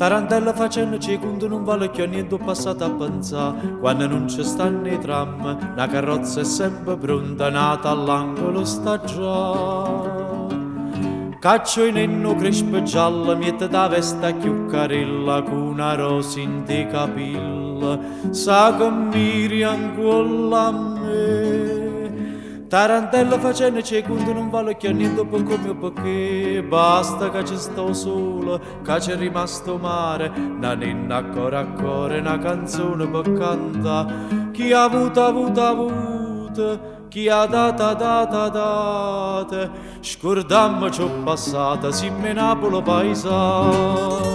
Tarantella facennece 'e cunte nun vale cchiù a niente 'o passato a penzà. Quanno nun ce stanno 'e tram, na carrozza è sempe pronta, n'ata all'angolo sta già. Caccia 'o nenno 'o crespo giallo, miettete 'a vesta cchiù carella, cu na rosa 'int' 'e capille, sa che 'mmiria 'ncuollo a me. Tarantella facennece 'e cunte nun vale cchiù a niente 'o comme e 'o pecchè, basta ca ce sta 'o sole, ca c'è rimasto 'o mare, na nenna a core a core, na canzone pe cantà. Chi ha avuto ha avuto ha avuto, chi ha dato ha dato ha dato, scurdammoce 'o passato, simm' 'e Napule paisà.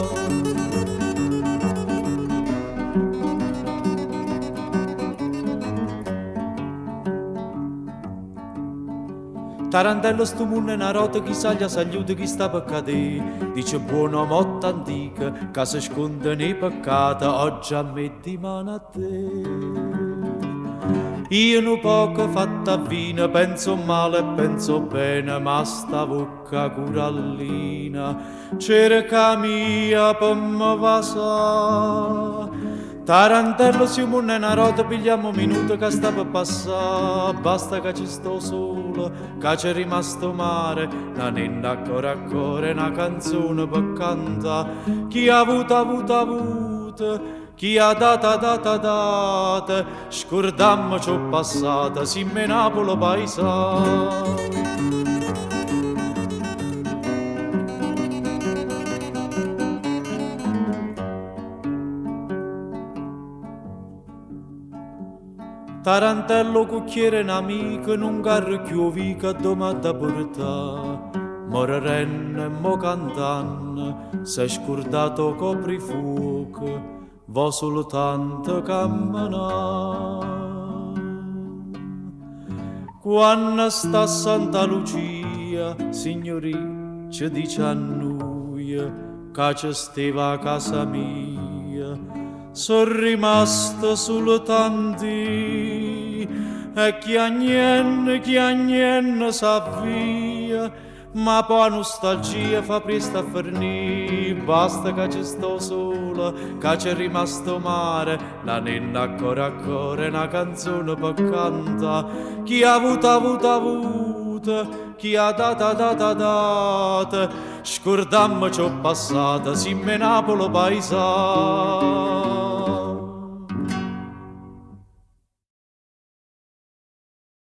Tarantella stu munno è na rota, chi saglie ha sagliuto, chi sta pe cadè. Dice buono 'o motto antico, ca se scontano 'e peccate, oggi a me dimane a te. Io nu poco fatto a vino, penso 'o male e penso 'o bene, ma sta vocca curallina cerca 'a mia pe me vasà. Tarantella si 'o munno è na rota, pigliammo 'o minuto ca sta pe passà, basta ca ce sta 'o sole, ca c'è rimasto 'o mare, na nenna a core a core, na canzone pe cantà. Chi ha avuto ha avuto ha avuto, chi ha dato ha dato ha dato, scurdammoce 'o passato, simm' 'e Napule paisà. Tarantella 'o cucchiere è n'amico, nun 'ngarra cchiù 'o vico addò m'adda purtà. Mo rerenno e mo cantanno, s'è scurdato 'o coprifuoco, vo' sultanto cammenà. Quanno sta Santa Lucia, signurì, ce dice a nuje ca ce steva 'a casa mia, so' rimasto sultanto io e chiagnenno chiagnenno s'avvia, ma po' 'a nustalgia fa priesto a fernì, basta ca ce sta 'o sole, ca c'è rimasto 'o mare, na nenna a core a core, na canzone pe cantà. Chi ha avuto ha avuto ha avuto, chi ha dato ha dato ha dato, scurdammoce 'o passato, simm' 'e Napule paisà.